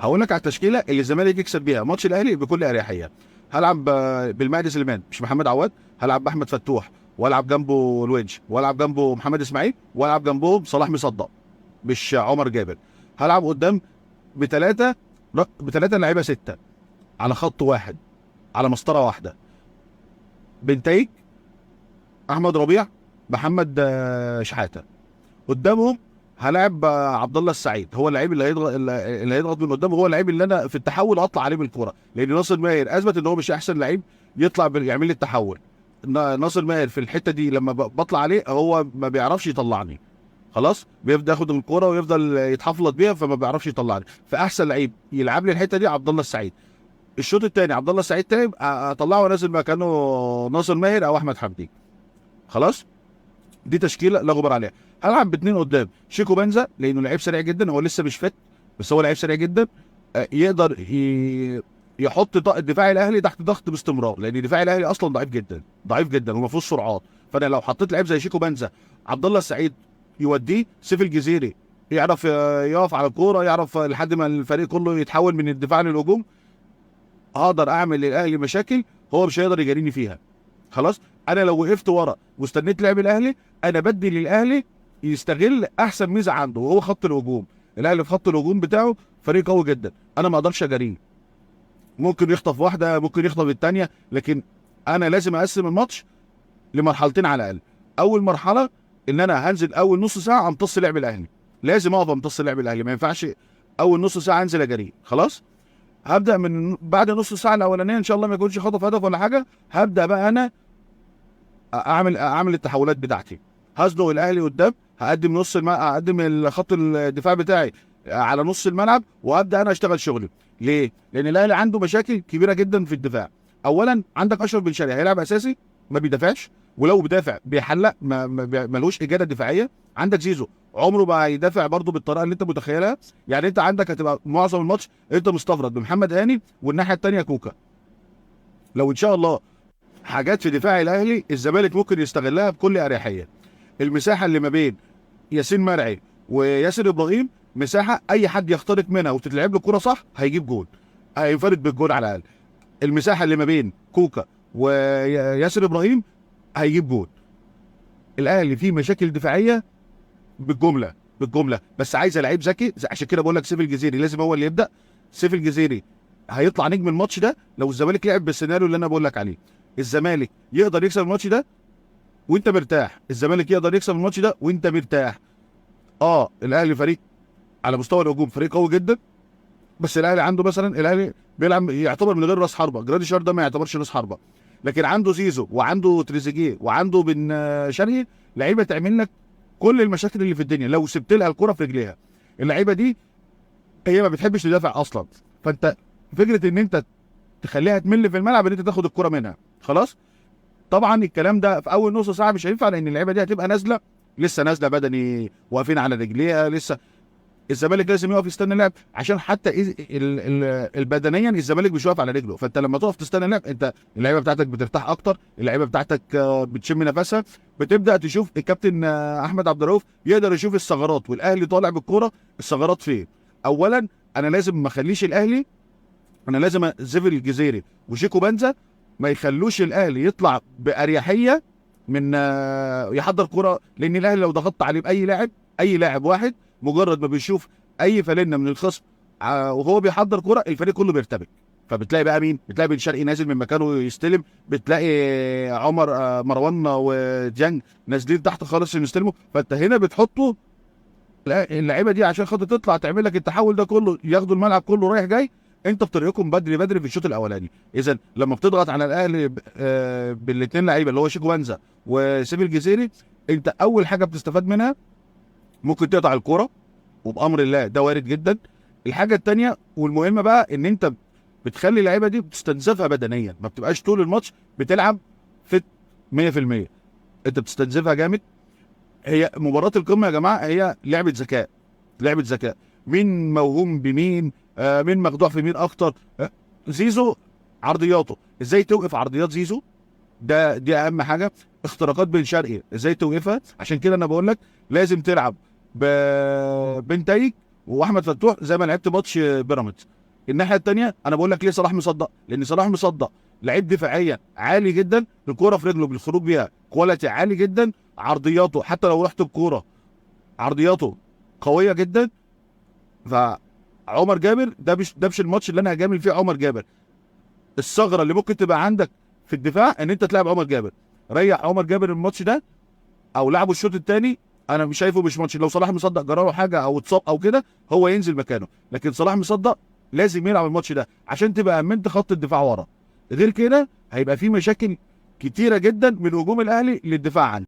هقول لك على التشكيلة اللي الزمالك يكسب بيها ماتش الاهلي بكل اريحية. هلعب بالمهدي سليمان مش محمد عواد، هلعب باحمد فتوح، والعب جنبه الونش، والعب جنبه محمد اسماعيل، والعب جنبهم صلاح مصدق مش عمر جابر. هلعب قدام بثلاثة لعيبة 6 على خط واحد، على مسطرة واحدة. بنتايج، احمد ربيع، محمد شحاته. قدامهم هلاعب عبد الله السعيد، هو اللعيب اللي هيضغط، اللي هيضغط من قدام، هو اللعيب اللي انا في التحول اطلع عليه بالكورة، لان ناصر ماهر اثبت ان هو مش احسن لعيب يطلع يعمل لي التحول. ناصر ماهر في الحتة دي لما بطلع عليه هو ما بيعرفش يطلعني، خلاص بيفضل ياخد الكورة ويفضل يتحفلط بيها، فما بيعرفش يطلعني. فاحسن لعيب يلعب لي الحتة دي عبد الله السعيد. الشوط الثاني عبد الله السعيد تعب، اطلعه وانزل مكانه ناصر ماهر او احمد حمدي. خلاص دي تشكيله لا غبار عليها. هلعب باثنين قدام، شيكو بنزا لانه لعيب سريع جدا، هو لسه مش فت بس هو لعيب سريع جدا، يقدر يحط دفاع الاهلي تحت ضغط باستمرار، لان دفاع الاهلي اصلا ضعيف جدا، ضعيف جدا وما فيهوش سرعات. فانا لو حطيت لعيب زي شيكو بنزا، عبد الله السعيد يوديه، سيف الجزيري يعرف يقف على الكورة، يعرف لحد ما الفريق كله يتحول من الدفاع للهجوم، هقدر اعمل للاهلي مشاكل هو مش هيقدر يجاريني فيها. خلاص انا لو وقفت ورا واستنيت لعب الاهلي، انا بدي للاهلي يستغل احسن ميزة عنده وهو خط الهجوم. الاهلي في خط الهجوم بتاعه فريق قوي جدا، انا ما اقدرش اجاريه، ممكن يخطف واحدة ممكن يخطف الثانية، لكن انا لازم اقسم الماتش لمرحلتين على الاقل. اول مرحلة ان انا هنزل اول نص ساعة امتص لعب الاهلي، لازم اقف امتص لعب الاهلي، ما ينفعش اول نص ساعة انزل اجاريه. خلاص هبدا من بعد نص ساعة الاولانية ان شاء الله ما يكونش خطف هدف ولا حاجة، هبدا بقى انا اعمل التحولات بتاعتي، هزنق الاهلي قدام، هقدم نص هقدم الخط الدفاع بتاعي على نص الملعب، وابدا انا اشتغل شغلي. ليه؟ لان الاهلي عنده مشاكل كبيرة جدا في الدفاع. اولا عندك اشرف بن شرقي هيلعب اساسي ما بيدافعش، ولو بدافع بيحلق، ملوش اجاده دفاعية. عندك زيزو عمره ما هيدافع برضه بالطريقة اللي انت متخيلها، يعني انت عندك هتبقى معظم الماتش انت مستفرد بمحمد هاني والناحية الثانية كوكا. لو ان شاء الله حاجات في دفاع الاهلي الزمالك ممكن يستغلها بكل اريحية. المساحة اللي ما بين ياسين مرعي وياسر ابراهيم مساحة اي حد يخترق منها وتتلعب له الكورة صح هيجيب جول، هينفرد بالجول على الاقل. المساحة اللي ما بين كوكا وياسر ابراهيم هيجيب جول. الاهلي فيه مشاكل دفاعية بالجملة بالجملة، بس عايزه لعيب ذكي. عشان كده بقول لك سيف الجزيري لازم هو اللي يبدا. سيف الجزيري هيطلع نجم الماتش ده لو الزمالك لعب بالسيناريو اللي انا بقول لك عليه. الزمالك يقدر يكسب الماتش ده وانت مرتاح، الزمالك يقدر يكسب الماتش ده وانت مرتاح. الاهلي فريق على مستوى الهجوم فريق قوي جدا، بس الاهلي عنده مثلا، الاهلي بيلعب يعتبر من غير راس حربه، جراديشار ده ما يعتبرش راس حربه، لكن عنده زيزو وعنده تريزيجيه وعنده بن شرقي، لعيبة تعمل لك كل المشاكل اللي في الدنيا لو سبت لها الكره في رجليها. اللعيبة دي هي ما بتحبش تدافع اصلا، فانت فكرة ان انت تخليها تمل في الملعب ان انت تاخد الكره منها. خلاص طبعا الكلام ده في اول نص ساعة مش هينفع، لان اللعيبة دي هتبقى نازله لسه، نازله بدني واقفين على رجليها لسه. الزمالك لازم يقف يستنى اللعب، عشان حتى البدنيا الزمالك مش واقف على رجله، فانت لما تقف تستنى اللعب انت اللعيبة بتاعتك بترتاح اكتر، اللعيبة بتاعتك بتشم نفسها، بتبدا تشوف الكابتن احمد عبد الرؤوف يقدر يشوف الثغرات، والاهلي طالع بالكورة الثغرات فين. اولا انا لازم ما اخليش الاهلي، انا لازم سيف الجزيري وشيكو بنزا ما يخلوش الاهلي يطلع باريحية من يحضر كورة، لان الاهلي لو ضغطت عليه باي لاعب، اي لاعب واحد، مجرد ما بيشوف اي فلنه من الخصم وهو بيحضر كورة الفريق كله بيرتبك. فبتلاقي بقى مين؟ بتلاقي بن شرقي نازل من مكانه يستلم، بتلاقي عمر مروان وديانج نازلين تحت خالص يستلموا. فانت هنا بتحطه اللعيبة دي عشان خاطر تطلع تعمل لك التحول ده كله، ياخدوا الملعب كله رايح جاي، انت في طريقكم بدري بدري في الشوط الاولاني. اذا لما بتضغط على الاهلي بالاثنين لعيبة اللي هو شيكو بنزا وسيف الجزيري، انت اول حاجة بتستفاد منها ممكن تقطع الكورة، وبامر الله ده وارد جدا. الحاجة الثانية والمهمه بقى ان انت بتخلي اللعيبة دي بتستنزفها بدنيا، ما بتبقاش طول الماتش بتلعب فت 100%، انت بتستنزفها جامد. هي مباراة القمه يا جماعة هي لعبه ذكاء، لعبه ذكاء، مين موهوم بمين، مين مخدوع في مين اكتر. زيزو عرضياته ازاي توقف عرضيات زيزو، ده دي اهم حاجة. اختراقات بن شرقي ازاي توقفها، عشان كده انا بقول لك لازم تلعب بنتايج واحمد فتوح زي ما لعبت ماتش بيراميدز. الناحية الثانية انا بقول لك ليه صلاح مصدق، لان صلاح مصدق لعيب دفاعيا عالي جدا، الكورة في رجله بالخروج بيها quality عالي جدا، عرضياته حتى لو رحت بكوره عرضياته قوية جدا. فعمر جابر ده مش الماتش اللي انا هجامل فيه عمر جابر. الثغرة اللي ممكن تبقى عندك في الدفاع ان انت تلعب عمر جابر، ريح عمر جابر الماتش ده او لعبه الشوط الثاني، انا مش شايفه مش ماتش. لو صلاح مصدق جراله حاجة او اتصاب او كده هو ينزل مكانه، لكن صلاح مصدق لازم يلعب الماتش ده عشان تبقى امنت خط الدفاع ورا. غير كده هيبقى في مشاكل كتيرة جدا من هجوم الاهلي للدفاع عنه.